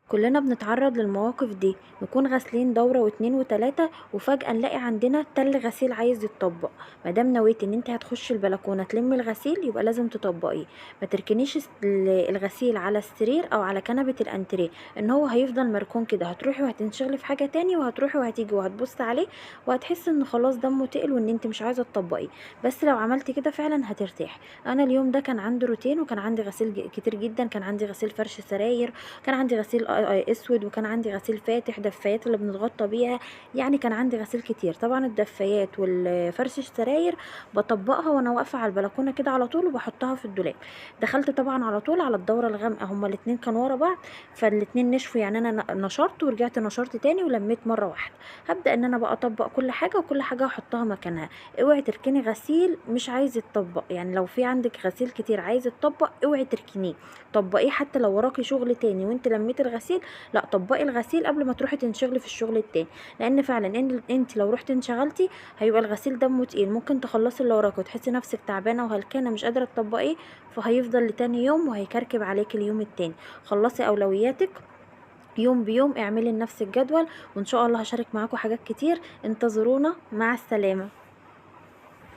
كلنا بنتعرض للمواقف دي، نكون غاسلين دورة واتنين وتلاتة وفجأة نلاقي عندنا تل غسيل عايز يتطبق. مادام نويت ان انت هتخشي البلكونة تلمي الغسيل يبقى لازم تطبقيه، ما تركنيش الغسيل على السرير او على كنبة الانتريه ان هو هيفضل مركون كده، هتروحي وهتنشغلي في حاجة تاني وهتروحي وهتيجي وهتبصي عليه وهتحسي ان خلاص دمه تقل وان انت مش عايزة تطبقيه. بس لو عملتي كده فعلا هترتاحي. انا اليوم ده كان عندي روتين وكان عندي غسيل كتير جدا، كان عندي غسيل فرش سراير، كان عندي غسيل اسود، وكان عندي غسيل فاتح، دفايات اللي بنتغطى بيها، يعني كان عندي غسيل كتير. طبعا الدفايات والفرش السراير بطبقها وانا واقفة على البلكونه كده على طول وبحطها في الدولاب. دخلت طبعا على طول على الدورة الغامقه، هما الاتنين كانوا ورا بعض فالاتنين نشفوا، يعني انا نشرت ورجعت نشرت تاني ولميت مرة واحدة. هبدا ان انا بقى اطبق كل حاجة وكل حاجة احطها مكانها. اوعي تركني غسيل مش عايز يتطبق، يعني لو في عندك غسيل كتير عايز يتطبق اوعي تركنيه، طبقية حتى لو وراكي شغل تاني وانت لميتي الغسيل، لا طبقي الغسيل قبل ما تروحي تنشغلي في الشغل التاني، لان فعلا انت لو رحتي انشغلتي هيبقى الغسيل دمه تقيل، ممكن تخلصي اللي وراكي وتحسي نفسك تعبانة وهلكانه مش قادرة تطبقيه، فهيفضل لتاني يوم وهيكركب عليكي اليوم التاني. خلصي اولوياتك يوم بيوم، اعملي لنفسك جدول، وان شاء الله هشارك معاكم حاجات كتير. انتظرونا، مع السلامة.